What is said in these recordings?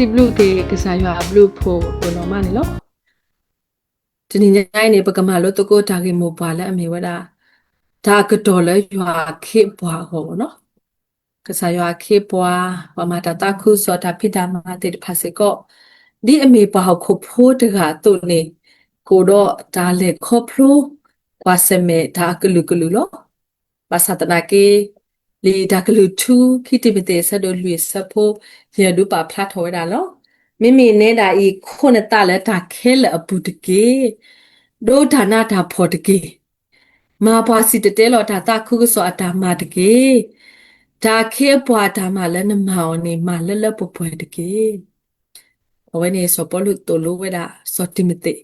စံးဘျုးက့ၤကစၢ်ယွၤအဘျုးအဖှိၣ်အနီၢ်မးန့ၣ်လီၤ. တနံၤညါအံၤန့ၣ် ပကမၤလိသကိးတၢ်ဂ့ၢ်မိၢ်ပှၢ်လၢအမ့ၢ်ဝဲဒၣ် တၢ်အကတီၢ်လၢယွၤအခ့အပှၤအဂီၢ်မ့ၢ်နီၤ. ကစၢ်ယွၤအခ့အပှၤ, ပှၤမၤတၢ်သးခုကစီၣ်တၢ်ဖံးတၢ်မၤသ့ၣ်တဖၣ်စ့ၢ်ကီး, ဒ်အမ့ၢ်ပှၤဟီၣ်ခိၣ်ဖိတဂၤအသိးန့ၣ်, ကအိၣ်ဒီးတၢ်လဲၤခီဖျိ ကွၢ်ဆၢၣ်မဲာ်တၢ်အကလုာ်ကလုာ်လီၤ. ဘၣ်ဆၣ်သနာ်က့ လံာ်တၢ်ကလုၢ်ထူ ခံတံၤမသ့း အဆၢဒိၣ်လွံၢ် အဆၢဖိ ယဲၢ်ဒုးပာ်ဖျါထီၣ်ဝဲဒၣ်လီၤ. မ့မ့ၢ်နဲဒၣ်အံၤ ခိးနသးလၢတၢ်ခဲလၢာ်အပူၤတက့ၢ်. ဒိတၢ်နးတၢ်ဖှီၣ်တက့ၢ်. မၤပှၤစံၣ်တဲၤတဲလီၤတၢ်သးခုကစီၣ်အတၢ်မၤတက့ၢ်. တၢ်အခ့အပှၤအတၢ်မၤလၢနမၤအီၤန့ၣ် မၤလၢလၢပှဲၤပှဲၤတက့ၢ်. အဝဲန့ၣ်စီၤပီလူးသိၣ်လိဝဲဒၣ်စီၤတံၤမသ့း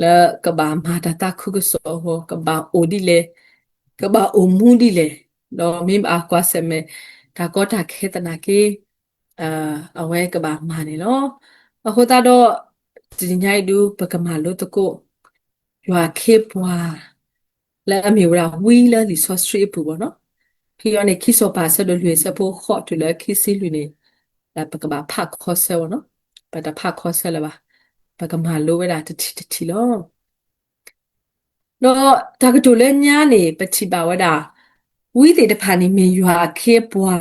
လၢကဘၣ်မၤတၢ်သးခုကစီၣ်အဂီၢ် ကဘၣ်အိၣ်ဒ်လဲၣ်, ကဘၣ်အိၣ်မူဒ်လဲၣ်, ဒီးမ့ၢ်ဘၣ်ကွၢ်ဆၢၣ်မဲာ် တၢ်ကီတၢ်ခဲသနာ်က့ အဝဲကဘၣ်မၤန့ၣ်လီၤ. အဃိသတးဒီး တနံၤညါအံၤဒုး ပကမၤလိသကိး ယွၤအခ့အပှၤ လၢအမ့ၢ်ဝဲဒၣ်ဝံလၢလံာ်စီဆှံအပူၤဘၣ်နီၤ. ဖဲအံၤန့ၣ် ခံစီၤပၤအဆၢဒိၣ်လွံၢ် အဆၢဖိဃိးတုၤလၢခံဆံလွံၢ်န့ၣ် ပကဘၣ်ဖးခီဆၢဝဲနီၤ. ပတဖးခီဆၢလၢၤဘၣ်. ပကမၤလိဝဲဒၣ်တထံၣ်တထံၣ်လီၤ. ဒီးတၢ်ကတိၤလၢညါန့ၣ် ပထံၣ်ဘၣ်ဝဲဒၣ် ဝံသ့ၣ်တဖၣ်န့ၣ်မ့ၢ်ယွၤအခ့အပှၤ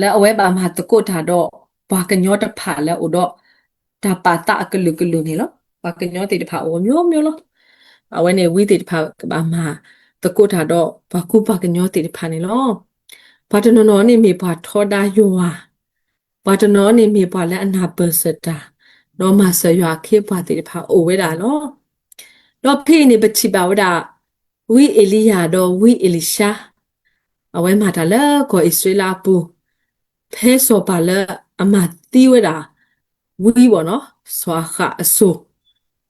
လၢအဝဲဘၣ်မၤသကိးတၢ်ဒီး ပှၤကညီတဖၣ်လၢအအိၣ်ဒီး တၢ်ပာ်သးအကလုာ်ကလုာ်န့ၣ်လီၤ. ပှၤကညီသ့ၣ်တဖၣ်အိၣ်မျိုးမျိုးလီၤ. အဝဲန့ၣ် ဝံသ့ၣ်တဖၣ်ကဘၣ်မၤသကိးတၢ်ဒီး ပှၤကူပှၤကညီသ့ၣ်တဖၣ်န့ၣ်လီၤ. ပှၤတနီၤနီၤန့ၣ်မ့ၢ်ပှၤထီဒါယွၤ, ပှၤတနီၤန့ၣ်မ့ၢ်ပှၤလၢအနၢ်ပၢၢ်စၢၤတၢ်, ဒီးမၤစၢၤယွၤအခ့အပှၤသ့ၣ်တဖၣ်အိၣ်ဝဲဒၣ်လီၤ. ဒီးဖဲအံၤန့ၣ် ပထံၣ်ဘၣ်ဝဲဒၣ် ဝံအ့လံယၤဒီးဝံအ့လံၡါ အဝဲမၤတၢ်လၢကီၢ်အံၣ်စရ့လးအပူၤ, ဖဲစီၤပၤလၢအမၤသံဝဲဒၣ် ဝံဘၣ်နီၤ, စီၤအၤဃးအစိၤ,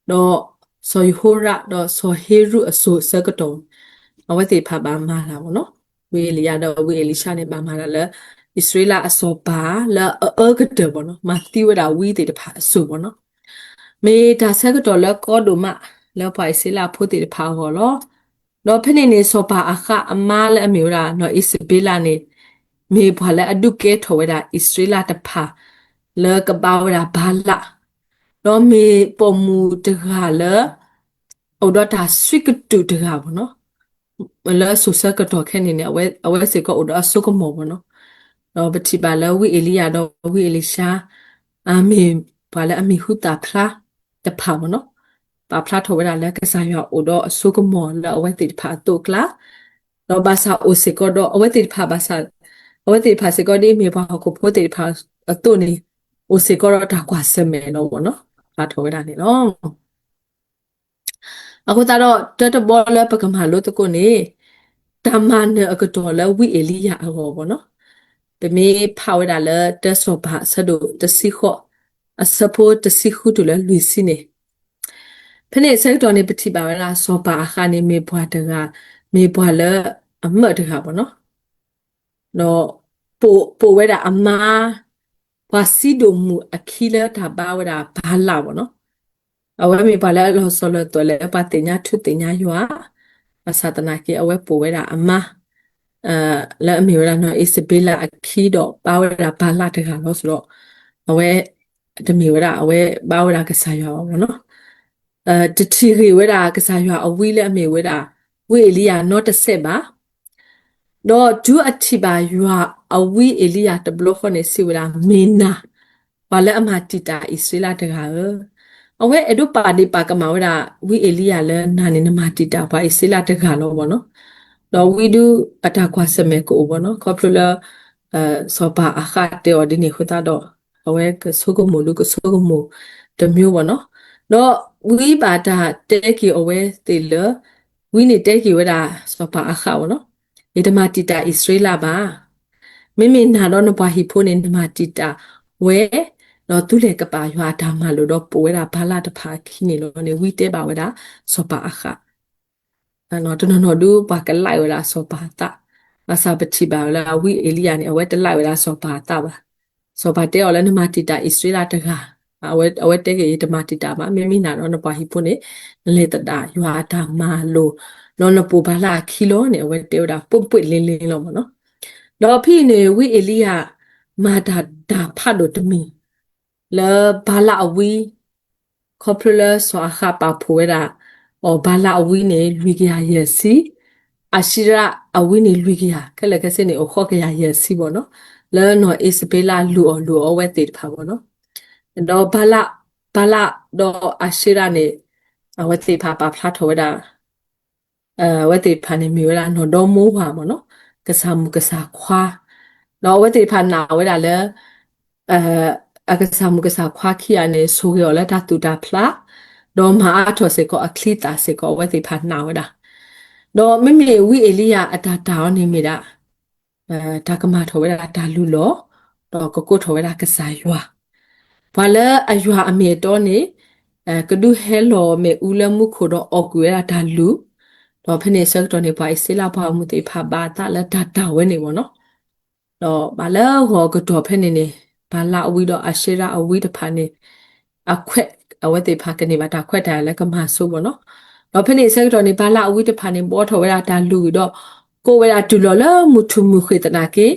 ဒီးစီၤယဟိရၣ် ဒီးစီၤဟ့ရူးအစိၤအဆၢကတီၢ်, အဝဲသ့ၣ်တဖၣ်ဘၣ်မၤတၢ်ဘၣ်နီၤ, ဝံအ့လံယၤဒီးဝံအ့လံၡါန့ၣ် ဘၣ်မၤတၢ်လၢ အံၣ်စရ့လးအစီၤပၤလၢအအၢကတၢၢ်ဘၣ်နီၤ, မၤသံဝဲဒၣ်ဝံသ့ၣ်တဖၣ်အစိၤဘၣ်နီၤ. မ့ၢ်တၢ်ဆၢကတီၢ်လၢကီဒိၣ်မး လၢပှၤအံၣ်စရ့လးဖိသ့ၣ်တဖၣ်အဂီၢ်လီၤ. ဒီးဖဲန့ၣ်န့ၣ် စီၤပၤအၤဃးအမါလၢအမ့ၢ်ဝဲဒၣ်နီၢ်အံၣ်စဘ့လးန့ၣ် မ့ၢ်ပှၤလၢအဒုးကဲထီၣ်ဝဲဒၣ်အံၣ်စရ့လးတဖၣ် လၢကဘါဝဲဒၣ်ဘၤလး, ဒီးမ့ၢ်ပိာ်မုၣ်တဂၤလၢ အိၣ်ဒီးတၢ်ဆံးကတုာ်တဂၤဘၣ်နီၤ. လၢစိၤဆၢကတီၢ်ခဲအံၤန့ၣ် အဝဲစ့ၢ်ကီးအိၣ်ဒီးအစိကမီၤဘၣ်နီၤ. ဒီးပထံၣ်ဘၣ်လၢဝံအ့လံယၤဒီးဝံအ့လံၡါ အမ့ၢ်ပှၤလၢအမံၤဟူသၣ်ဖျါတဖၣ်ဘၣ်နီၤ. ပာ်ဖျါထီၣ်ဝဲဒၣ်လၢကစၢ်ယွၤအိၣ်ဒီးအစိကမီၤလၢအဝဲသ့ၣ်တဖၣ်အသိးအကျါ, ဒီးဘၣ်ဆၣ်အိၣ်စ့ၢ်ကီးဒီးအဝဲသ့ၣ်တဖၣ်ဘၣ်ဆၣ်, အဝဲသ့ၣ်တဖၣ်စ့ၢ်ကီးဒ်အမ့ၢ်ပှၤဟီၣ်ခိၣ်ဖိသ့ၣ်တဖၣ်အသိးန့ၣ် အိၣ်စ့ၢ်ကီးဒီးတၢ်ကွၢ်ဆၢၣ်မဲာ်လီၤဘၣ်နီၤ. ပာ်ဖျါထီၣ်ဝဲဒၣ်န့ၣ်လီၤ. အဃိသတးဒီး တၢတဘီလၢပကမၤလိသကိးန့ၣ် တၢ်မၤနၢၤအကတီၢ်လၢဝံအ့လံယၤအဂီၢ်ဘၣ်နီၤ. ပမ့ၢ်ဖးဝဲဒၣ်လၢတၢစီၤပၤအဆၢဒိၣ်တဆံဃိး အဆၢဖိတဆံဃုတုၤလၢလွံၢ်ဆံန့ၣ်, ဖဲန့ၣ်အဆၢကတီၢ်န့ၣ် ပထံၣ်ဘၣ်ဝဲဒၣ်စီၤပၤအၤဃးန့ၣ် မ့ၢ်ပှၤတဂၤ, မ့ၢ်ပှၤလၢအမၢၢ်တဂၤဘၣ်နီၤ. ဒီးပိာ်ဝဲဒၣ်အမါ ပှၤစံဒိၣ်မုၣ်အခံလၢတၢ်ဘါဝဲဒၣ်ဘၤလးဘၣ်နီၤ. အဝဲမ့ၢ်ပှၤလၢအလီၤစိၤလီၤသွဲၣ်လၢပှၤသ့ၣ်ညါထူသ့ၣ်ညါယွၤ, ဘၣ်ဆၣ်သနာ်က့ အဝဲပိာ်ဝဲဒၣ်အမါ လၢအမ့ၢ်ဝဲဒၣ်နီၢ်အံၣ်စဘ့လးအခံဒီးဘါဝဲဒၣ်ဘၤလးတဂၤလီၤ. ဆိုတော့ အဝဲတမ့ၢ်ဝဲဒၣ် အဝဲဘါဝဲဒၣ်ကစၢ်ယွၤဘၣ်နီၤ. တထံၣ်ဂ့ၤဝဲဒၣ်ကစၢ်ယွၤအဝံလၢအမ့ၢ်ဝဲဒၣ် ဝံအ့လံယၤနီတစဲးဘၣ်. ဒီးတုၤအထံၣ်ဘၣ်ယွၤအဝံအ့လံယၤတဘျီဃီန့ၣ် စံးဝဲဒၣ် မ့ၢ်နၤ ပှၤလၢအမၤတံာ်တာ်အံၣ်စရ့လးတဂၤဧၢ. အဝဲအဲၣ်ဒိးပာ်ဒ့ၣ်ပာ်ကမၣ်ဝဲဒၣ် ဝံအ့လံယၤလၢနၤန့ၣ် နမၤတံာ်တာ်ပှၤအံၣ်စရ့လးတဂၤလီၤဘၣ်နီၤ. ဒီးဝံဒုးအတၢ်ကွၢ်ဆၢၣ်မဲာ်ကအိၣ်ဘၣ်နီၤ, ခီဖျိလၢ စီၤပၤအၤဃးတဲအီၤဒ်န့ၣ်အဃိသတးဒီး အဝဲကဆိကမိၣ်ဒုးကဆိကမိၣ်တမျိုးဘၣ်နီၤ. ဒီးဝံဘၣ်တၢ်တဲက့ၤအဝဲသ့ၣ်လၢ ဝံန့ၣ်တဲက့ၤဝဲဒၣ်စီၤပၤအၤဃးဘၣ်နီၤ, ယတမၤတံာ်တာ်အံၣ်စရ့လးဘၣ်. မ့မ့ၢ်နၤဒီးနပှၤဟံၣ်ဖိန့ၣ် နမၤတံာ်တာ်ဝဲ, ဒီးသုလဲၤကပာ်ယွၤအတၢ်မၤလိာ်ဒီးပိာ်ဝဲဒၣ်ဘၤလးတဖၣ်အခံန့ၣ်လီၤန့ၣ် ဝံတဲဘၣ်ဝဲဒၣ်စီၤပၤအၤဃး တနီၤနီၤဒုးပှၤကလဲဝဲဒၣ်စီၤပၤအသး, ဘၣ်ဆၣ်ပထံၣ်ဘၣ်ဝဲလၢဝံအ့လံယၤန့ၣ် အဝဲတလဲဝဲဒၣ်စီၤပၤအသးဘၣ်. စီၤပၤတဲအီၤလၢနမၤတံာ်တာ်အံၣ်စရ့လးတဂၤ, အဝဲတဲက့ၤ ယတမၤတံာ်တာ်ဘၣ်, မ့မ့ၢ်နၤဒီးနပှၤဟံၣ်ဖိန့ၣ် နလဲၤသဒၣ်ယွၤအတၢ်မၤလိာ်, ဒီးနပိာ်ဘၤလးအခံလီၤန့ၣ် အဝဲတဲဝဲဒၣ် ပွင့်ပွင့်လင်းလင်း လီၤမ့ၢ်နီၤ. ဒီးဖဲအံၤန့ၣ် ဝံအ့လံယၤ မၤတၢ်တၢ်ဖးဒိၣ်တမံၤ လၢဘၤလးအဝံ ခီဖျိလၢစီၤအၤဃးပာ်ဖှိၣ်ဝဲဒၣ်အီၤ ဘၤလးအဝံန့ၣ် လွံၢ်ကယၤယဲၢ်ဆံ, အၤၡ့ရးအဝံန့ၣ် လွံၢ်ကယၤ, ခဲလၢာ်ခဲဆ့န့ၣ် အိၣ်ဃိးကယၤယဲၢ်ဆံဘၣ်နီၤ, လၢနီၢ်အံၣ်စဘ့လးလူၤအီၣ်လူၤအီအဝဲသ့ၣ်တဖၣ်ဘၣ်နီၤ. ဒီးဘၤလး, ဘၤလးဒီးအၤၡ့ရးန့ၣ် အဝဲသ့ၣ်တဖၣ်ပာ်ဖျါထီၣ်ဝဲဒၣ် အဝဲသ့ၣ်တဖၣ်န့ၣ်မ့ၢ်ဝဲဒၣ်နီၢ်ဒီမိဝၤမ့ၢ်နီၤ, ကစၢ်မုၣ်ကစၢ်ခွါ, ဒီးအဝဲသ့ၣ်တဖၣ်နာ်ဝဲဒၣ်လၢ အကစၢ်မုၣ်ကစၢ်ခွါခံဂၤန့ၣ် ဆိၣ်ဂ့ၤအီၤလၢတၢ်သူၣ်တၢ်ဖျး, ဒီးမၤအါထီၣ်စ့ၢ်ကီးအချံသၣ်စ့ၢ်ကီး အဝဲသ့ၣ်တဖၣ်နာ်ဝဲဒၣ်. ဒီးမ့မ့ၢ်ဝံအ့လံယၤအတၢ်တာ်အီၤန့ၣ်မ့ၢ်ဒၣ် တၢ်ကမၤထီၣ်ဝဲဒၣ်တၢ်လုၢ်လီၢ်, ဒီးကကိးထီၣ်ဝဲဒၣ်ကစၢ်ယွၤ, ပှၤလၢအယွၤအမ့ၢ်အတီန့ၣ် ကဒုးဟဲလီၤမ့ၣ်အူလၢမူခိၣ်ဒီးအီၣ်ကွံာ်ဝဲဒၣ်တၢ်လုၢ်, ဒီးဖဲန့ၣ်အဆၢကတီၢ်န့ၣ် ပှၤအံၣ်စရ့လးပှၤဂီၢ်မုၢ်သ့ၣ်တဖၣ်ဘၣ်အသးလၢတၢ်တာ်ဝဲန့ၣ်မ့ၢ်နီၤ. ဒီးဘၣ်လၢဂီၤအကတီၢ်ဖဲန့ၣ်န့ၣ် ဘၤလးအဝံဒီးအၤၡ့ရးအဝံတဖၣ်န့ၣ် အခွဲး အဝဲသ့ၣ်တဖၣ်ကန့ၢ်ဘၣ်တၢ်ခွဲးတၢ်ယာ်လၢကမၤစိဘၣ်နီၤ. ဒီးဖဲန့ၣ်အဆၢကတီၢ်န့ၣ် ဘၤလးအဝံတဖၣ်န့ၣ် ဘှီထီၣ်ဝဲဒၣ်တၢ်လုၢ်ဝံၤဒီး ကိးဝဲဒၣ်တုၤလီၤလၢမုၢ်ထူၣ်မုၢ်ဃ့ၢ်သနာ်က့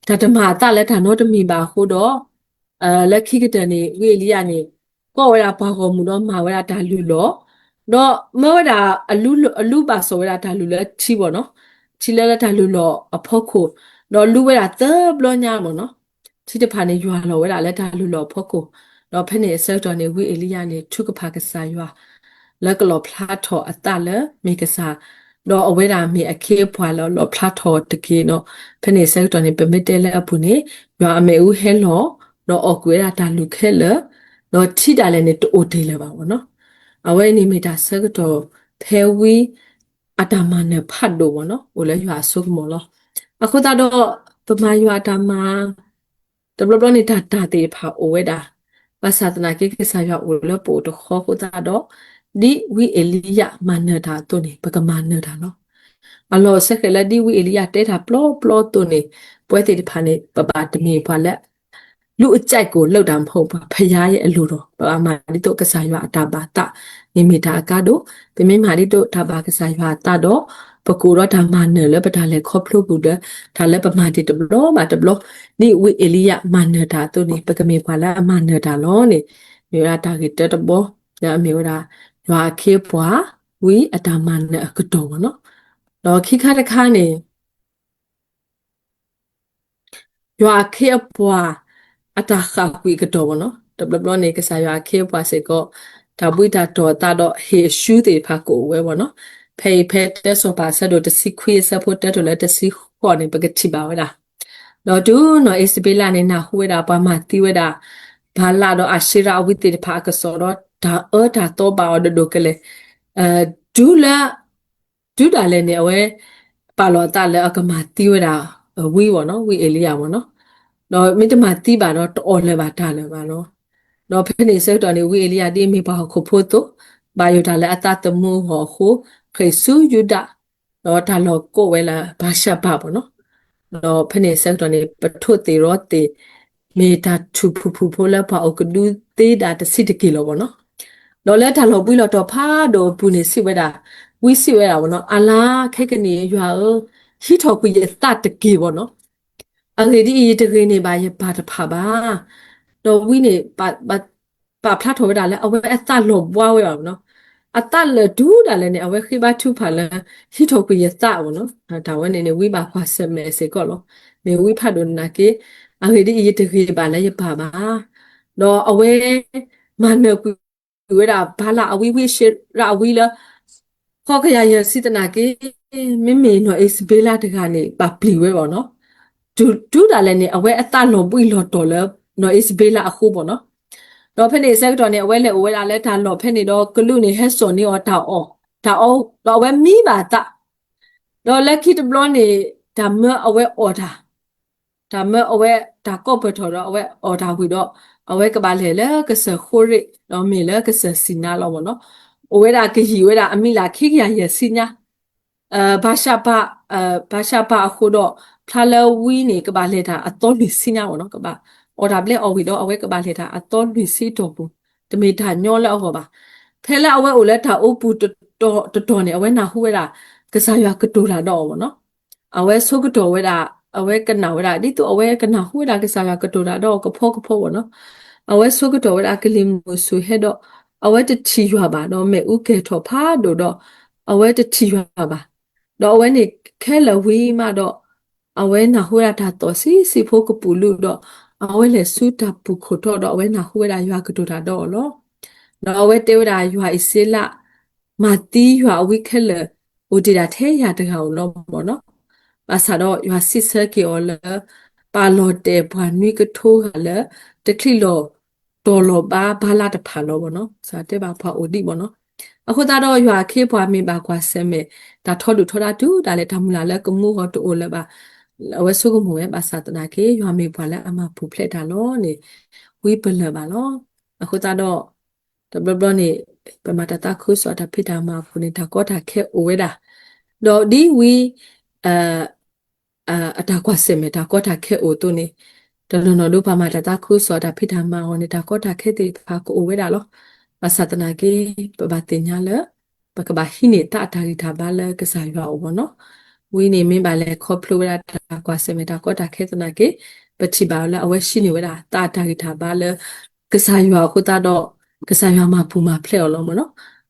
တၢ်တမၤအသးလၢတၢ်နီတမံၤဘၣ်အဃိဒီး လၢခံကတၢၢ်န့ၣ် ဝံအ့လံယၤန့ၣ် ကိးဝဲဒၣ်ပှၤဂီၢ်မုၢ်ဒီးမၤဝဲဒၣ်တၢ်လုၢ်လီၢ်, ဒီးမၢဝဲဒၣ် အလူဘၣ်စီၣ်ဝဲဒၣ်တၢ်လုၢ်လၢထံဘၣ်နီၤ, ထံလၢလၢတၢ်လုၢ်လီၢ်အဖီခိၣ်, ဒီးလူဝဲဒၣ်သၢဘျီညါမ့ၢ်နီၤ, ထံတဖၣ်န့ၣ်ယွၤလီၤဝဲဒၣ်လၢတၢ်လုၢ်လီၢ်အဖီခိၣ်, ဒီးဖဲန့ၣ်အဆၢကတီၢ်န့ၣ် ဝံအ့လံယၤန့ၣ် ထုကဖၣ်ကစၢ်ယွၤ လၢကလီၣ်ဖျါထီၣ်အသးလၢမ့ၢ်ကစၢ်, ဒီးအဝဲဒၣ်မ့ၢ်အခ့အပှၤလၢလီၣ်ဖျါထီၣ်တက့ၢ်နီၤ, ဖဲန့ၣ်အဆၢကတီၢ်န့ၣ် ပမ့ၢ်တဲလၢအပူၤန့ၣ် ယွၤအမ့ၣ်အူဟဲလီၤ, ဒီးအီၣ်ကွံာ်ဝဲဒၣ်တၢ်လုၢ်ခဲလၢာ်, ဒီးထံဒၣ်လဲာ်န့ၣ်တအိၣ်တ့ၢ်လၢၤဘၣ်နီၤ, အဝဲန့ၣ်မ့ၢ်တၢ်ဆၢကတီၢ် ဖဲဝံ အတၢ်မၤနၢၤဖးဒိၣ်မ့ၢ်နီၤ အိၣ်လၢယွၤအစိကမီၤလီၤ. အဃိသတးဒီး ပမၤယွၤအတၢ်မၤ တဘျီဘျီန့ၣ် တၢ်တၢ်သ့ၣ်တဖၣ်အိၣ်ဝဲဒၣ်, ဘၣ်ဆၣ်သနာ်က့ ကစၢ်ယွၤအိၣ်လၢပအိၣ်တဃီအဃိသတးဒီး ဒ်ဝံအ့လံယၤမၤနၢၤတၢ်အသိးန့ၣ် ပကမၤနၢၤတၢ်လီၤ. အလီၢ်စဲဃဲးလၢဒ်ဝံအ့လံယၤတဲတၢ်ပျီပျီအသိးန့ၣ် ပဝဲသ့ၣ်တဖၣ်န့ၣ် ပဘၣ်တမ့ၢ်ပှၤလၢ လူအကြိုက်ကို လုပ်တာမဟုတ်ဘၣ်, ဘုရားရဲ့အလိုတော်, ပဘၣ်မၤဒ်သိးကစၢ်ယွၤအတၢ်ဘၣ်သးန့ၣ်မ့ၢ်တၢ်အကါဒိၣ်, ပမ့ၢ်မၤဒ်သိးတၢ်ဘၣ်ကစၢ်ယွၤအသးဒီး ပကအိၣ်ဒီးတၢ်မၤနၢၤလၢပတၢ်လဲၤခီဖျိပူၤဒီး တၢ်လၢပမၤတ့ၢ်တဘျီဘၣ်တဘျီ, ဒ်ဝံအ့လံယၤမၤနၢၤတၢ်အသိးန့ၣ် ပကမ့ၢ်ပှၤလၢအမၤနၢၤတၢ်လီၤန့ၣ် မ့ၢ်ဝဲဒၣ်တၢ်ဂ့ၢ်တၢတဘီ, လၢအမ့ၢ်ဝဲဒၣ် ယွၤအခ့အပှၤ ဝံအတၢ်မၤနၢၤအကတီၢ်မ့ၢ်နီၤ. ဒီးခံခါတခါန့ၣ် ယွၤအခ့အပှၤ အတၢ်ဃၣ်ကွံာ်အကတီၢ်မ့ၢ်နီၤ, တဘျီဘျီန့ၣ် ကစၢ်ယွၤအခ့အပှၤစ့ၢ်ကီး တၢ်ဘှံးတၢ်တီၢ်အသးဒီးဟ့ၣ်အရှုံးသ့ၣ်တဖၣ်ကအိၣ်ဝဲမ့ၢ်နီၤ, ဖဲအံၤဖဲတၢစီၤပၤအဆၢဒိၣ်တဆံခွံအဆၢဖိတၢတုၤလၢတဆံဃိးန့ၣ် ပကထံၣ်ဘၣ်ဝဲဒၣ်, ဒီးတုၤနီၢ်အံၣ်စဘ့လးန့ၣ် နၢ်ဟူဝဲဒၣ်ပှၤမၤသံဝဲဒၣ် ဘၤလးဒီးအၤၡ့ရၤအဝံသ့ၣ်တဖၣ်အကစီၣ်ဒီး တၢ်အၢတၢ်သီဘၣ်အီၤဒိၣ်ဒိၣ်ကလဲာ်, တုၤလၢ တုၤဒၣ်လဲာ်န့ၣ် အဝဲ ပာ်လီၤအသးလၢအကမၤသံဝဲဒၣ် ဝံမ့ၢ်နီၤ, ဝံအ့လံယၤမ့ၢ်နီၤ, ဒီးမ့ၢ်တမၤသံဘၣ်ဒီး တအီၣ်လၢၤဘၣ်တၢ်လၢၤဘၣ်နီၤ, ဒီးဖဲန့ၣ်အဆၢကတီၢ်န့ၣ် ဝံအ့လံယၤဒ်အမ့ၢ်ပှၤဟီၣ်ခိၣ်ဖိအသိး, ဘၣ်ယိၣ်တၢ်လၢအသးသမူအဂီၢ်အဃိ, ဃ့ၢ်ဆူယူဒၤ, ဒီးတၢ်လီၤကိးဝဲလၢဘၤၡဘၤမ့ၢ်နီၤ, ဒီးဖဲန့ၣ်အဆၢကတီၢ်န့ၣ် ပထိးသ့ၣ်ရီသ့ၣ် မ့ၢ်တၢ်ထူၣ်ဖုၣ်ဖုၣ်ဖိလၢပှၤအိၣ်ကဒုသ့ဒၣ်တဆံးတက့ၢ်လီၤမ့ၢ်နီၤ, ဒီးလၢတၢ်လီၤဘှံးလီၤတီၤဖးဒိၣ်အပူၤန့ၣ် စံးဝဲဒၣ်, ဝံစံးဝဲဒၣ်မ့ၢ်နီၤ, အလါခဲကနံၣ်ယွၤဧၢ, ဟံးထီၣ်ကွံာ်ယသးတက့ၢ်မ့ၢ်နီၤ, အဂ့ၢ်ဒ်အံၤ ယတဂ့ၤန့ၢ်ဘၣ်ယပၢ်တဖၣ်ဘၣ်, ဒီးဝံန့ၣ် ပာ်ဖျါထီၣ်ဝဲဒၣ်လၢအဝဲအသးလီၤဘှါဝဲဘၣ်မ့ၢ်နီၤ, အသးလၢာ်တုၤဒၣ်လဲာ်န့ၣ် အဝဲဃ့ဘါထုကဖၣ်လၢ ဟံးထီၣ်ကွံာ်ယသးမ့ၢ်နီၤ, တၢ်ဝဲန့ၣ်န့ၣ် ဝံဘၣ်ကွၢ်ဆၢၣ်မဲာ်စ့ၢ်ကီးလီၤ, မ့ၢ်ဝံဖးဒိၣ်နာ်က့, အဂ့ၢ်ဒ်အံၤ ယတဂ့ၤဘၣ်လၢယပၢ်ဘၣ်, ဒီးအဝဲ မၤနၢၤကွံာ်ဝဲဒၣ် ဘၤလးအဝံ ဝံအၤၡ့ရၤအဝံလၢ ဃိးကယၤယဲၢ်ဆံသနာ်က့, မ့မ့ၢ်နီၢ်အံၣ်စဘ့လးတဂၤန့ၣ် ဘၣ်ပျံၤဝဲဘၣ်နီၤ. တုၤဒၣ်လဲာ်န့ၣ် အဝဲအသးလီၤဘှံးလီၤတီၤလၢ နီၢ်အံၣ်စဘ့လးအဃိဘၣ်နီၤ. ဒီးဖဲန့ၣ်အဆၢကတီၢ်န့ၣ် အဝဲလဲၤအိၣ်ဝဲဒၣ်လၢတၢ်လီၢ်ဖဲန့ၣ်ဒီး ကလူးန့ၣ်ဟဲစိာ်န့ၢ်အီၤတၢ်အီၣ်, တၢ်အီၣ်, ဒီးအဝဲမံဘၣ်အသး ဒီးလၢခံတဘျီန့ၣ် တၢ်မၢအဝဲအီၣ်တၢ်, တၢ်မၢအဝဲတၢ်ကိးပၢၢ်ထီၣ်ဒီးအဝဲအီၣ်တၢ်ဝံၤဒီး အဝဲကဘၣ်လဲၤလၢကစၢၢ်ဃိရ့ၣ် ဒီးမ့ၢ်လၢကစၢၢ်စံၣ်နါလီၤမ့ၢ်နီၤ. အိၣ်ဝဲဒၣ်ကယံာ်ဝဲဒၣ်အမံးလၢ်ခံကယၤယဲၢ်ဆံညါ, ဘၣ်ရှဘး, ဘၣ်ရှဘးအဃိဒီး ဖျါလၢဝံန့ၣ် ကဘၣ်လဲၤတၢ်အသီလွံၢ်ဆံညါမ့ၢ်နီၤ. ကဘၣ်အီၣ်တၢ်ဘျဲအီၣ်ဝံၤဒီး အဝဲကဘၣ်လဲၤတၢ်အသီလွံၢ်ဆံတီၢ်ပူၤ, တမ့ၢ်တၢ်ညီလၢအဂီၢ်ဘၣ်. ဖဲလၢအဝဲအိၣ်လၢတၢ်အိပူၤတတီၤတတီၤန့ၣ် အဝဲနၢ်ဟူဝဲဒၣ် ကစၢ်ယွၤကတိၤတၢ်ဒီးအီၤမ့ၢ်နီၤ. အဝဲဆိကတီၢ်ဝဲဒၣ်, အဝဲကနၣ်ဝဲဒၣ် ဒ်သိးအဝဲကနၢ်ဟူဝဲဒၣ်ကစၢ်ယွၤကတိၤတၢ်ဒီးအီၤကဖီကဖီမ့ၢ်နီၤ. အဝဲဆိကတီၢ်ဝဲဒၣ်ကလံၤမုၢ်ဆူၣ်ဟဲဒီး အဝဲတထံၣ်ယွၤဘၣ်, ဒီးမ့ၣ်အူကဲၤထီၣ်ဖးဒိၣ်ဒီး အဝဲတထံၣ်ယွၤဘၣ်. ဒီးအဝဲန့ၣ်ခဲလၢာ်ဝံၤမးဒီး အဝဲနၢ်ဟူဝဲဒၣ်တၢ်သီၣ်ဆံးဆံးဖိကပူၤလုာ်ဒီး အဝဲလဲၤဆူတၢ်ပူၤခိၣ်ထီၣ်ဒီး အဝဲနၢ်ဟူဝဲဒၣ်ယွၤကတိၤတၢ်ဒီးအီၤလီၤ. ဒီးအဝဲတဲဝဲဒၣ်ယွၤအံၣ်စရ့လး မၤသံယွၤအဝံခဲလၢာ် အိၣ်တ့ၢ်ဒၣ်ထဲယၤတဂၤဧိၤလီၤမ့ၢ်နီၤ. ဘၣ်ဆၣ်ဒီးယွၤစံးဆၢက့ၤအီၤလၢ ပာ်လီၤတဲာ်ပှၤနွံကထိဂၤလၢ တချံးလီၤတီၤလီၤဘါဘါလၢ်တဖၣ်လီၤမ့ၢ်နီၤ. ဘၣ်ဆၣ်တဲဘၣ်ပှၤအိၣ်ဒံးမ့ၢ်နီၤ. အဃိသတးဒီးယွၤအခ့အပှၤမ့ၢ်ဘၣ်ကွၢ်ဆၢၣ်မဲာ် တၢ်ထီဒုၣ်ထီဒါတုၤဒၣ်လဲာ်တၢ်မုၢ်လၢ်လၢကမူဂီၤတအိၣ်လၢၤဘၣ်. အဝဲဆိကမိၣ်ဝဲ ဘၣ်ဆၣ်သနာ်က့ ယွၤမ့ၢ်ပှၤလၢအမၤပူၤဖျဲးတၢ်လီၤန့ၣ် ဝံပလၢၢ်ဘၣ်လီၤ. အဃိသတးဒီး တဘျီဘျီန့ၣ် ပမၤတၢ်သးခုကစီၣ်တၢ်ဖံးတၢ်မၤအပူၤန့ၣ် တၢ်ကီတၢ်ခဲအိၣ်ဝဲဒၣ်, ဒီးဒ်ဝံ အတၢ်ကွၢ်ဆၢၣ်မဲာ်တၢ်ကီတၢ်ခဲအိၣ်အသိးန့ၣ်, တနီၤနီၤဒ်ပမၤတၢ်သးခုကစီၣ်တၢ်ဖံးတၢ်မၤအဂီၢ်န့ၣ် တၢ်ကီတၢ်ခဲသ့ၣ်တဖၣ်ကအိၣ်ဝဲဒၣ်လီၤ. ဘၣ်ဆၣ်သနာ်က့ ပဘၣ်သ့ၣ်ညါလၢ ပကဘၣ်ဟံးန့ၢ်သးအတၢ်ဂံၢ်တၢ်ဘါလၢကစၢ်ယွၤအအိၣ်မ့ၢ်နီၤ. ဝံန့ၣ်မ့ၢ်ဘၣ်လဲၤခီဖျိဝဲဒၣ်တၢ်ကွၢ်ဆၢၣ်မဲာ်တၢ်ကီတၢ်ခဲသနာ်က့ ပထံၣ်ဘၣ်အီၤလၢအဝဲဟံးန့ၢ်ဝဲဒၣ်သးအတၢ်ဂံၢ်တၢ်ဘါလၢ ကစၢ်ယွၤအဃိသတးဒီး ကစၢ်ယွၤမၤပူၤမၤဖျဲးအီၤလီၤမ့ၢ်နီၤ.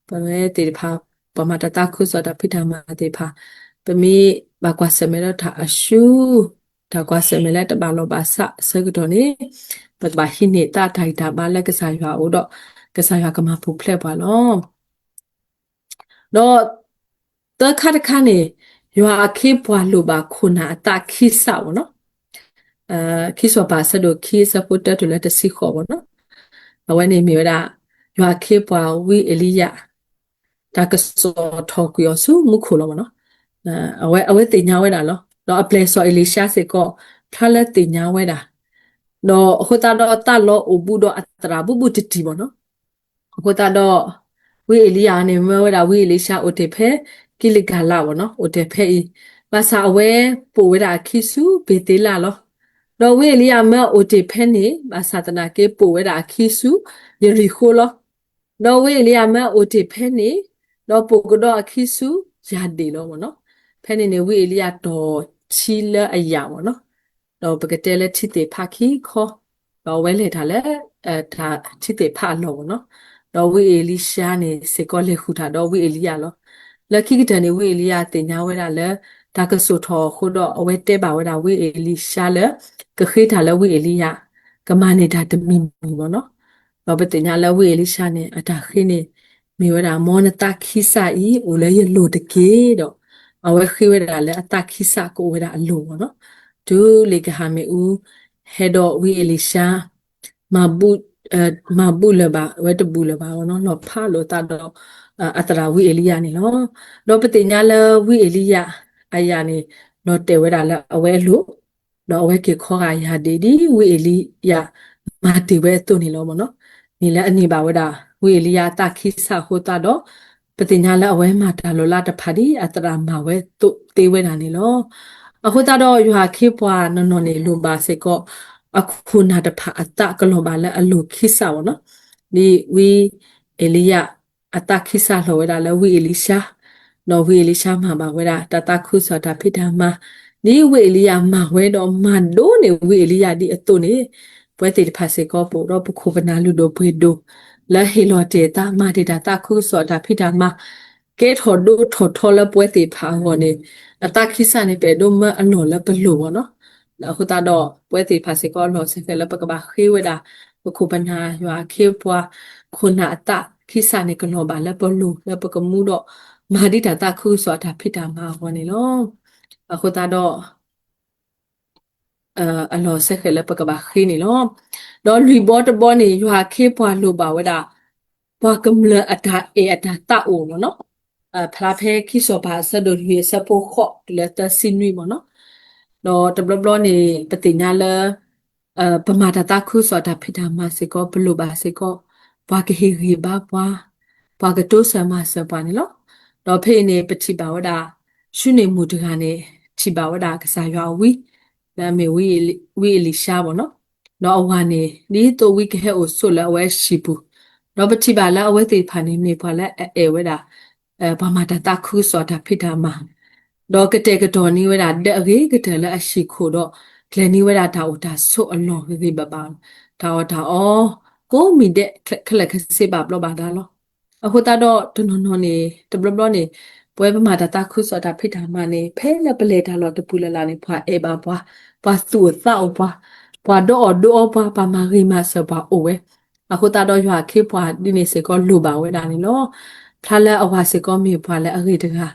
ပဝဲသ့ၣ်တဖၣ် ပှၤမၤတၢ်သးခုကစီၣ်တၢ်ဖံးတၢ်မၤသ့ၣ်တဖၣ် ပမ့ၢ်ဘၣ်ကွၢ်ဆၢၣ်မဲာ်ဒီးတၢ်အရှုံး, တၢ်ကွၢ်ဆၢၣ်မဲာ်လၢတဘၣ်လီၢ်ဘၣ်စးအဆၢကတီၢ်န့ၣ် ပကဘၣ်ဟံးန့ၢ်သးအတၢ်ဂံၢ်တၢ်ဘါလၢကစၢ်ယွၤအအိၣ်ဒီး ကစၢ်ယွၤကမၤပူၤဖျဲးပှၤလီၤ. ဒီးသၢခါတခါန့ၣ် ယွၤအခ့ပှၤလိၣ်ဘၣ်ခိၣ်နၢ်အသးခံစးမ့ၢ်နီၤ. ခံစီၤပၤအဆၢဒိၣ်ခံအဆၢဖိတၢတုၤလၢတဆံဃိးမ့ၢ်နီၤ. အဝဲန့ၣ်မ့ၢ်ဝဲဒၣ် ယွၤအခ့ပှၤဝံအ့လံယၤ တၢ်ကစီၣ်ထီၣ်ကွံာ်အီၤဆူမူခိၣ်လီၤမ့ၢ်နီၤ. အဝဲ အဝဲသ့ၣ်ညါဝဲဒၣ်လီၤ. ဒီးအပျဲၢ်စီၤအ့လံၡါစ့ၢ်ကီး ဖျါလၢသ့ၣ်ညါဝဲဒၣ် ဒီးအဃိသတးဒီးသးလီအိၣ်ဘူးဒီးအသရၣ်ဘူးဘူးတံၢ်တံၢ်မ့ၢ်နီၤ. အဃိသတးဒီး ဝံအ့လံယၤန့ၣ် မၢဝဲဒၣ်ဝံအ့လံၡါအိၣ်တ့ၢ်ဖဲ ကံလကၤလးမ့ၢ်နီၤ, အိၣ်တ့ၢ်ဖဲအံၤ, ဘၣ်ဆၣ်အဝဲပိာ်ဝဲဒၣ်အခံဆူဘ့ၤသ့လးလီၤ. ဒီးဝံအ့လံယၤမၢအိၣ်တ့ၢ်ဖဲန့ၣ် ဘၣ်ဆၣ်သနာ်က့ပိာ်ဝဲဒၣ်အခံဆူယရံၤဃိလီၤ. ဒီးဝံအ့လံယၤမၢအိၣ်တ့ၢ်ဖဲန့ၣ် ဒီးပိာ်ကဒီးအခံဆူယၤဒ့ၣ်လီၤမ့ၢ်နီၤ. ဖဲန့ၣ်န့ၣ် ဝံအ့လံယၤတီၢ်ထံလၢအယၣ်မ့ၢ်နီၤ. ဒီးပကတဲလၢထံသ့ၣ်ဖးခံခီ, ဒီးအဝဲလဲၤတၢ်လၢ ထံသ့ၣ်ဖးအလီၢ်မ့ၢ်နီၤ. ဒီးဝံအ့လံၡါန့ၣ် စ့ၢ်ကီးလဲၤဃုာ်တၢ်ဒီးဝံအ့လံယၤလီၤ. လၢခံကတၢၢ်န့ၣ် ဝံအ့လံယၤသ့ၣ်ညါဝဲဒၣ်လၢ တၢ်ကစိာ်ထီၣ်အဃိဒီး အဝဲတဲဘၣ်ဝဲဒၣ်ဝံအ့လံၡါလၢ ကဃ့တၢ်လၢဝံအ့လံယၤ ကမၤန့ၢ်တၢ်တမံၤမံၤမ့ၢ်နီၤ. ဒီးပသ့ၣ်ညါလၢဝံအ့လံၡါန့ၣ် အတၢ်ဃ့န့ၣ် မ့ၢ်ဝဲဒၣ် မ်နသးခံစးအံၤ အိၣ်လၢယလိၤတက့ၢ်ဒီး အဝဲဃ့ဝဲဒၣ်လၢအသးခံစးကအိၣ်ဝဲဒၣ်အလိၤမ့ၢ်နီၤ. တုၤလံာ်ကဟၣ်မ့ၣ်အူ ဟဲဒီးဝံအ့လံၡါ မၤဘူၣ်လၢၤဘၣ် အဝဲတဘူၣ်လၢၤဘၣ်နီၤ, လီၤဖးလိာ်သးဒီး အသရၣ်ဝံအ့လံယၤန့ၣ်လီၤ. ဒီးပသ့ၣ်ညါလၢဝံအ့လံယၤအယၤန့ၣ် လီၤတဲာ်ဝဲဒၣ်လၢအဝဲအလိၤ ဒီးအဝဲက့ၤခီဂာ်ယၤဒ့ၣ်ဒ်ဝံအ့လံယၤမၤတ့ၢ်ဝဲအသိးန့ၣ်လီၤမ့ၢ်နီၤ. မ့ၢ်လၢအန့ၢ်ဘၣ်ဝဲဒၣ် ဝံအ့လံယၤအသးခံစးအဃိသတးဒီး ပသ့ၣ်ညါလၢအဝဲမၤတၢ်လီၤလးတဖၣ်ဒ်အသရၣ်မၤဝဲသိးသ့ဝဲဒၣ်န့ၣ်လီၤ. အဃိသတးဒီးယွၤအခ့ပှၤနီၢ်နီၢ်န့ၣ် လိၣ်ဘၣ်စ့ၢ်ကီးအခိၣ်နၢ်တဖၣ်အသးကလီၤဘၣ်လၢအလိၤခံစးမ့ၢ်နီၤ. ဒ်ဝံအ့လံယၤ အသးခံစးလီၤဝဲဒၣ်လၢဝံအ့လံၡါ, ဒီးဝံအ့လံၡါမၤဘၣ်ဝဲဒၣ်တၢ်သးခုကစီၣ်တၢ်ဖံးတၢ်မၤ, ဒ်ဝံအ့လံယၤမၤဝဲဒီးမၤဒိးန့ၢ်ဝံအ့လံယၤဒ်အသိးန့ၣ်, ပဝဲသ့ၣ်တဖၣ်စ့ၢ်ကီးပအိၣ်ဒီးပခိၣ်ပနၢ်လုၢ်ဒိၣ်ပှ့ၤဒိၣ် လၢဟ့ၣ်လီၤတ့ၢ်အသးမၤတ့ၢ်တၢ်သးခုကစီၣ်တၢ်ဖံးတၢ်မၤ ကဲထီၣ်ဒိၣ်ထီၣ်ထီလၢပဝဲသ့ၣ်တဖၣ်အဂီၢ်န့ၣ်, အသးခံစးန့ၣ် ပအဲၣ်ဒိးမၢအလီၢ်လၢပလိၤမ့ၢ်နီၤ. အဃိသတးဒီး ပဝဲသ့ၣ်တဖၣ်စ့ၢ်ကီးအလီၢ်စ့ၢ်ကီးလၢပကဘၣ်ဃ့ဝဲဒၣ် ပခိၣ်ပနၢ်ယွၤအခ့ပှၤ ခိၣ်နၢ်အသးခံစးန့ၣ် ကလီၤဘၣ်လၢပလိၤလၢပကမူဒီး မၤဒ်တၢ်သးခုကစီၣ်အတၢ်ဖံးတၢ်မၤအဂီၢ်န့ၣ်လီၤ. အဃိသတးဒီး အလီၢ်စ့ၢ်ကီးလၢပကဘၣ်ဃ့န့ၣ်လီၤ. ဒီးလွံၢ်ဘီတဘီန့ၣ် ယွၤအခ့ပှၤလိၣ်ဘၣ်ဝဲဒၣ် ပှၤကမျၢၢ်အတၢ်အဲၣ်အတၢ်သးအိၣ်မ့ၢ်နီၤ. ဖျါဖဲခံစီၤပၤအဆၢဒိၣ်လွံၢ်အဆၢဖိဃိးတုၤလၢသၢဆံနွံမ့ၢ်နီၤ. ဒီးတဘျီဘျီန့ၣ် ပသ့ၣ်ညါလၢ ပမၤတၢ်သးခုကစီၣ်တၢ်ဖံးတၢ်မၤစ့ၢ်ကီး ပလိၣ်ဘၣ်စ့ၢ်ကီး ပှၤကဟ့ၣ်ဂံၢ်ဘါပှၤ, ပှၤကတိစၢၤမၤစၢၤပှၤန့ၣ်လီၤ. ဒီးဖဲအံၤန့ၣ် ပထံၣ်ဘၣ်ဝဲဒၣ် ၡူန့ၣ်မူၣ်တဂၤန့ၣ် ထံၣ်ဘၣ်ဝဲဒၣ်ကစၢ်ယွၤအဝံ လၢအမ့ၢ်ဝံအ့လံၡါမ့ၢ်နီၤ. ဒီးအဝၤန့ၣ် ဒ်သိးဝံကဟဲအိၣ်ဆိးလၢအဝဲအဟံၣ်ပူၤ, ဒီးပထံၣ်ဘၣ်လၢအဝဲသ့ၣ်တဖၣ်န့ၣ် မ့ၢ်ပှၤလၢအအဲၣ်ဝဲဒၣ် ပှၤမၤတၢ်သးခုကစီၣ်တၢ်ဖံးတၢ်မၤ ဒီးကတဲာ်ကတီၤန့ၢ်ဝဲဒၣ်ဒၢးအဂ့ၤကတၢၢ်လၢအဟံၣ်ခိၣ်ဒီး ကျဲၤန့ၢ်ဝဲဒၣ်တၢ်အိၣ်တၢ်ဆိးအလီၢ်ဂ့ၤဂ့ၤဘၣ်ဘၣ်, တၢ်အီၣ်တၢ်အီ ကိးမံၤဒဲး ခဲလၢာ်ခဲဆ့ဘၣ်ဘျီးဘၣ်ဒါလီၤ. အဃိသတးဒီးတနီၤနီၤန့ၣ် တဘျီဘျီန့ၣ် ပဝဲပမၤတၢ်သးခုကစီၣ်တၢ်ဖံးတၢ်မၤန့ၣ် ဖဲလၢပလဲၤတၢ်လီၢ်တပူၤလၢ်လၢ်န့ၣ် ပှၤအဲၣ်ဘၣ်ပှၤ, ပှၤသူၣ်အိၣ်သးအိၣ်ပှၤ, ပှၤဒီးအီၣ်ဒိအီပှၤ, ပှၤမၤဂ့ၤမၤစၢၤပှၤအိၣ်ဝဲ. အဃိသတးဒီးယွၤအခ့အပှၤဒ်န့ၣ်စ့ၢ်ကီးလိၣ်ဘၣ်ဝဲဒၣ်န့ၣ်လီၤ. ဖျါလၢအဝၤစ့ၢ်ကီးမ့ၢ်ပှၤလၢအဂ့ၤတဂၤ,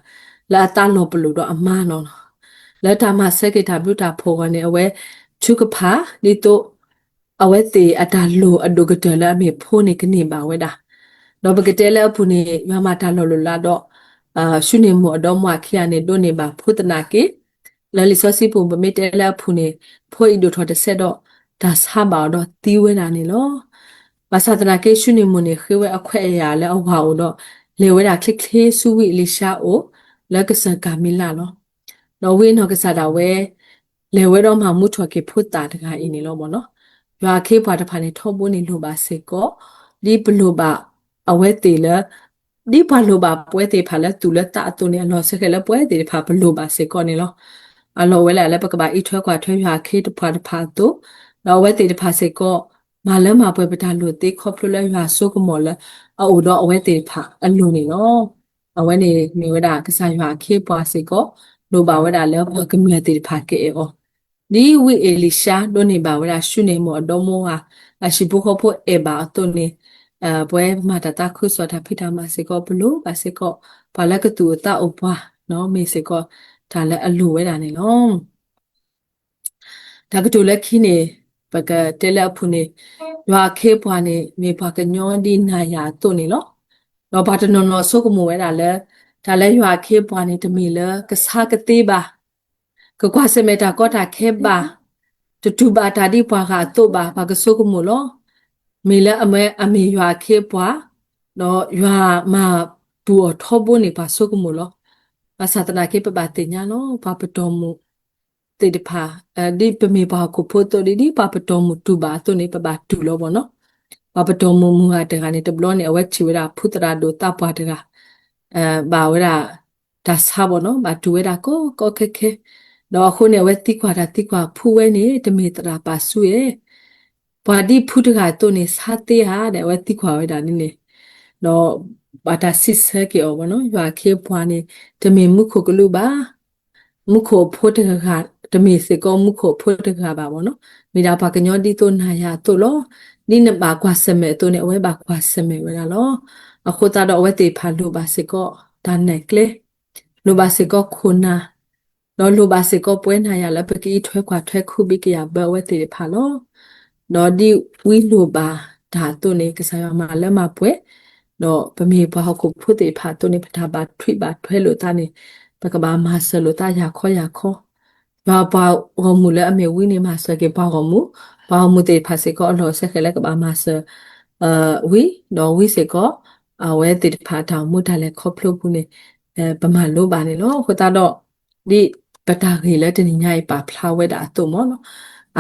လၢအသးလီၤပလိာ်ဒီးအမါနီၤလီၤ. လၢတၢ်မၤဆၢက့ၤတၢ်ဘျုးတၢ်ဖှိၣ်အဂီၢ်န့ၣ် အဝဲထုကဖၣ်ဒ်သိး အဝဲသ့ၣ်အတၢ်လိၣ်အဒိၣ်ကတၢၢ်လၢအမ့ၢ်ဖိန့ၣ်ကန့ၢ်ဘၣ်ဝဲဒၣ်. ဒီးပကတဲလၢအပူၤန့ၣ် ယွၤမၤတၢ်လီၤလိၢ်လၢ်ဒီး ၡူန့ၣ်မိၣ်အဒီမါဝၤခံဂၤန့ၣ် ဒိးန့ၢ်ဘၣ်ဖိသနာ်က့ လၢလံာ်စီဆှံပူၤ ပမ့ၢ်တဲလၢအပူၤန့ၣ် ဖိအံၤဒိၣ်ထီၣ်တစဲးဒီး တၢ်ဆါဘၣ်အီၤဒီးသံဝဲဒၣ်န့ၣ်လီၤ. ဘၣ်ဆၣ်သနာ်က့ ၡူန့ၣ်မိၣ်န့ၣ် ဃ့ဝဲအခွဲးအယာ်လၢအဝၤအိၣ်ဒီး လဲၤဝဲဒၣ်ချ့ချ့ဆူဝံအ့လံၡါအအိၣ် လၢကစၢၢ်ကၤမံလးလီၤ. ဒီးဝံအနီၢ်ကစၢ်ဒၣ်ဝဲ လဲၤဝဲဒီးမၤမူထီၣ်က့ၤဖိသၣ်တဂၤအံၤန့ၣ်လီၤမ့ၢ်နီၤ. ယွၤအခ့အပှၤတဖၣ်န့ၣ် ထီဘိန့ၣ်လိၣ်ဘၣ်စ့ၢ်ကီး ဒ်ပလိၣ်ဘၣ်အဝဲသ့ၣ်လၢ ဒ်ပှၤလိၣ်ဘၣ်ပဝဲသ့ၣ်တဖၣ်လၢသူၣ်လၢသးအသိးန့ၣ် အလီၢ်စ့ၢ်ကီးလၢပဝဲသ့ၣ်တဖၣ်ပလိၣ်ဘၣ်စ့ၢ်ကီးန့ၣ်လီၤ. အလီၢ်ဝဲလၢလၢပကဘၣ်အံးထွဲကွၢ်ထွဲယွၤအခ့အပှၤတဖၣ်အသိး, ဒီးအဝဲသ့ၣ်တဖၣ်စ့ၢ်ကီး မၤလၢမၤပှဲၤပတၢ်လိၣ်သ့ခီဖျိလၢယွၤဆိကမိၣ်လၢအအိၣ်ဒီးအဝဲသ့ၣ်တဖၣ်အလိၤန့ၣ်လီၤ. အဝဲန့ၣ်မ့ၢ်ဝဲဒၣ်ကစၢ်ယွၤအခ့အပှၤစ့ၢ်ကီး လိၣ်ဘၣ်ဝဲဒၣ်လၢပှၤကမျၢၢ်သ့ၣ်တဖၣ်ကအဲၣ်အီၤ ဒ်ဝံအ့လံၡါဒိးန့ၢ်ဘၣ်ဝဲဒၣ် ၡူန့ၣ်မိၣ်အဒီမိၢ်ဝၤ အဟံၣ်ဖိဃီဖိအဲၣ်ဘၣ်အသိးန့ၣ်, ပဝဲပမၤတၢ်သးခုကစီၣ်တၢ်ဖံးတၢ်မၤစ့ၢ်ကီး ပလိၣ်ဘၣ်စ့ၢ်ကီး ပှၤလၢကသူၣ်အိၣ်သးအိၣ်ပှၤ မ့ၢ်စ့ၢ်ကီး တၢ်လၢအလိၣ်ဝဲဒၣ်န့ၣ်လီၤ. တၢ်ကတိၤလၢခံန့ၣ် ပကတဲလၢအပူၤန့ၣ် ယွၤအခ့အပှၤန့ၣ် မ့ၢ်ပှၤကညီဒ်နၤယၤအသိးန့ၣ်လီၤ. ဒီးပှၤတနီၤနီၤဆိကမိၣ်ဝဲဒၣ်လၢ တၢ်လၢယွၤအခ့အပှၤန့ၣ် တမ့ၢ်လၢကဆါကသ့ဘၣ်, ကကွၢ်ဆၢၣ်မဲာ်တၢ်ကီတၢ်ခဲဘၣ်, တတူၢ်ဘၣ်တၢ်ဒ်ပှၤဂၤအသိးဘၣ်, ပှၤကဆိကမိၣ်လီၤ. မ့ၢ်လၢအမ့ၢ်ယွၤအခ့အပှၤ, ဒီးယွၤမၤပူၤအီၤထီဘိန့ၣ် ပှၤဆိကမိၣ်လီၤ. ဘၣ်ဆၣ်သနာ်က့ ပဘၣ်သ့ၣ်ညါလီၤ ပှၤပတီၢ်မုၢ် သ့ၣ်တဖၣ်, ဒ်ပမ့ၢ်ပှၤဟီၣ်ခိၣ်ဖိအသိး ဒ်ဒ်ပှၤပတီၢ်မုၢ်တူၢ်ဘၣ်အသိးန့ၣ် ပဘၣ်တူၢ်လီၤဘၣ်နီၤ. ပှၤပတီၢ်မုၢ်မုၢ်ဂၤတဂၤန့ၣ် တဘျီန့ၣ် အဝဲထံၣ်ဝဲဒၣ်ဖုသရၣ်ဒိၣ်သးပှၢ်တဂၤ ဘၣ်ဝဲဒၣ်တၢ်ဆါဘၣ်နီၤ, ဘၣ်တူၢ်ဝဲဒၣ်ကီကီခဲခဲ, ဒီးအဃိန့ၣ် အဝဲသံကွၢ်တၢ်သံကွၢ် ဖုဝဲန့ၣ် တမ့ၢ်သရၣ်ပာ်စုဧါ, ပှၤဒ်ဖုတဂၤအသိးန့ၣ် ဆါသ့ဧါန့ၣ် အဝဲသံကွၢ်ဝဲဒၣ်န့ၣ်န့ၣ်, ဒီးဘၣ်တၢ်စံးဆၢက့ၤအီၤဘၣ်နီၤ, ယွၤအခ့အပှၤန့ၣ် တမ့ၢ်မူခိၣ်ကလူးဘၣ် မူခိၣ်အဖိတဂၤ, တမ့ၢ်စ့ၢ်ကီးမူခိၣ်အဖိတဂၤဘၣ်ဘၣ်နီၤ, မ့ၢ်ဒၣ်ပှၤကညီဒ်သိးနၤယၤအသိးလီၤ. ဒ်နဘၣ်ကွၢ်ဆၢၣ်မဲာ်အသိးန့ၣ် အဝဲဘၣ်ကွၢ်ဆၢၣ်မဲာ်ဝဲဒၣ်လီၤ. အဃိသတးဒီးအဝဲသ့ၣ်တဖၣ်လိၣ်ဘၣ်စ့ၢ်ကီး တၢ်နဲၣ်ကျဲ, လိၣ်ဘၣ်စ့ၢ်ကီးခိၣ်နၢ်, ဒီးလိၣ်ဘၣ်စ့ၢ်ကီးပဝဲနၤယၤလၢပကအံးထွဲကွၢ်ထွဲခူဘံကယာ်ဘၢအဝဲသ့ၣ်တဖၣ်လီၤ. ဒီးဒ်ဝံလိၣ်ဘၣ်တၢ်အသိးန့ၣ် ကစၢ်ယွၤမၤလၢမၤပှဲၤ, ဒီးပမ့ၢ်ပှၤဟီၣ်ခိၣ်ဖိသ့ၣ်တဖၣ်အသိးန့ၣ် ပတၢ်ဘၣ်ထွံၣ်ဘၣ်ထွဲလိာ်သးန့ၣ် ပကဘၣ်မၤစၢၤလိာ်သးယၤခီယၤခီ, ယွၤပှၤဂီၢ်မုၢ်လၢအမ့ၢ်ဝံန့ၣ် မၤစၢၤက့ၤပှၤဂီၢ်မုၢ်, ပှၤဂီၢ်မုၢ်သ့ၣ်တဖၣ်စ့ၢ်ကီးအလီၢ်စ့ၢ်ကီးလၢကဘၣ်မၤစၢၤ ဝံ, ဒီးဝံစ့ၢ်ကီး အဝဲသ့ၣ်တဖၣ်အတၢ်အိၣ်မူတၢ်လဲၤခီဖျိပူၤန့ၣ် ပမၤလိဘၣ်န့ၣ်လီၤ. အဃိသတးဒီး ဒ်ပတၢ်ဂ့ၢ်လၢတနံၤညါအံၤပာ်ဖျါဝဲဒၣ်အသိးမ့ၢ်နီၤ,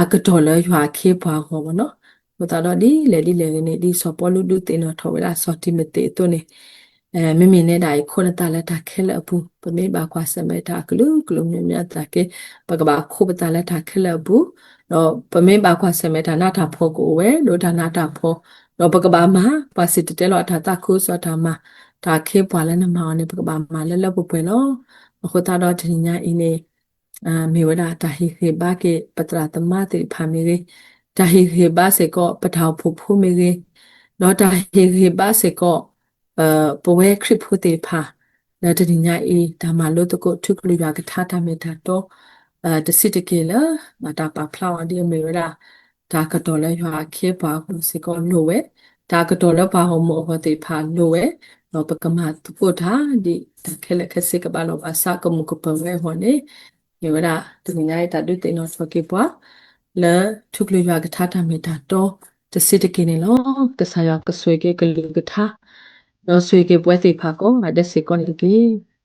အကတီၢ်လၢယွၤအခ့အပှၤအဂီၢ်မ့ၢ်နီၤ, အဃိသတးဒီးဒ်လဲၣ်ဒ်လဲၣ်ဂ့ၤန့ၣ် ဒ်စီၤပီလူးဒုးသ့ၣ်နီၣ်ထီၣ်ဝဲဒၣ်စီၤတံၤမသ့းအသိးန့ၣ် မ့မ့ၢ်နဲဒၣ်အံၤ ခိးနသးလၢတၢ်ခဲလၢာ်အပူၤ, ပမ့ၢ်ဘၣ်ကွၢ်ဆၢၣ်မဲာ်တၢ်အကလုာ်ကလုာ်မ့ၢ်မ့ၢ်အသးက့ ပကဘၣ်ခိးပသးလၢတၢ်ခဲလၢာ်အပူၤ, ဒီးပမ့ၢ်ဘၣ်ကွၢ်ဆၢၣ်မဲာ်တၢ်နးတၢ်ဖှီၣ်ကအိၣ်ဝဲ ဒိးတၢ်နးတၢ်ဖှီၣ်, ဒီးပကဘၣ်မၤ ပှၤစံၣ်တဲၤတဲလီၤအတၢ်သးခုကစီၣ်တၢ်မၤ, တၢ်အခ့အပှၤလၢနမၤအီၤန့ၣ် ပကဘၣ်မၤလၢလၢပှဲၤပှဲၤလီၤ. အဃိသတးဒီးတနံၤညါအံၤန့ၣ် မ့ၢ်ဝဲဒၣ်တၢ်ဟ့ၣ်ဂံၢ်ဘါက့ၤပသရၣ်သမါသ့ၣ်တဖၣ်မ့ၢ်ဂ့ၤ, တၢ်ဟ့ၣ်ဂံၢ်ဘါစ့ၢ်ကီးပတၢ်အိၣ်ဖှိၣ်ဖိမ့ၢ်ဂ့ၤ, ဒီးတၢ်ဟ့ၣ်ဂံၢ်ဘါစ့ၢ်ကီး ပဝဲခရံာ်ဖိသ့ၣ်တဖၣ် လၢတနံၤညါအံၤ တၢ်မၤလိသကိးထူကလုၢ်ယွၤကထါတၢ်မ့ၢ်တၢ်တီ တဆံးတက့ၢ်လၢ ဘၣ်တၢ်ပာ်ဖျါအီၤဒ်အမ့ၢ်ဝဲဒၣ် တၢ်ကတီၢ်လၢယွၤအခ့အပှၤအဂီၢ်စ့ၢ်ကီးလိၣ်ဝဲ, တၢ်ကတီၢ်လၢပှၤဂီၢ်မုၢ်အဂီၢ်သ့ၣ်တဖၣ်လိၣ်ဝဲ, ဒီးပကမၤသကိးတၢ်ဒ်တၢ်ခဲလၢာ်ခဲဆ့ကဘၣ်လီၤဘၣ်စးကမူၤကပၢၤဝဲအဂီၢ်န့ၣ်, မ့ၢ်ဝဲဒၣ်တနံၤညါအံၤတၢ်ဒုးသ့ၣ်နီၣ်ထီၣ်က့ၤပှၤ လၢထူကလုၢ်ယွၤကထါတၢ်မ့ၢ်တၢ်တီ တဆံးတက့ၢ်န့ၣ်လီၤ. ကစၢ်ယွၤကဆိၣ်ဂ့ၤက့ၤကလုၢ်ကထါ, ဒီးဆိၣ်ဂ့ၤက့ၤပဝဲသ့ၣ်တဖၣ်ကိးဂၤဒဲးစ့ၢ်ကီးန့ၣ်တက့ၢ်.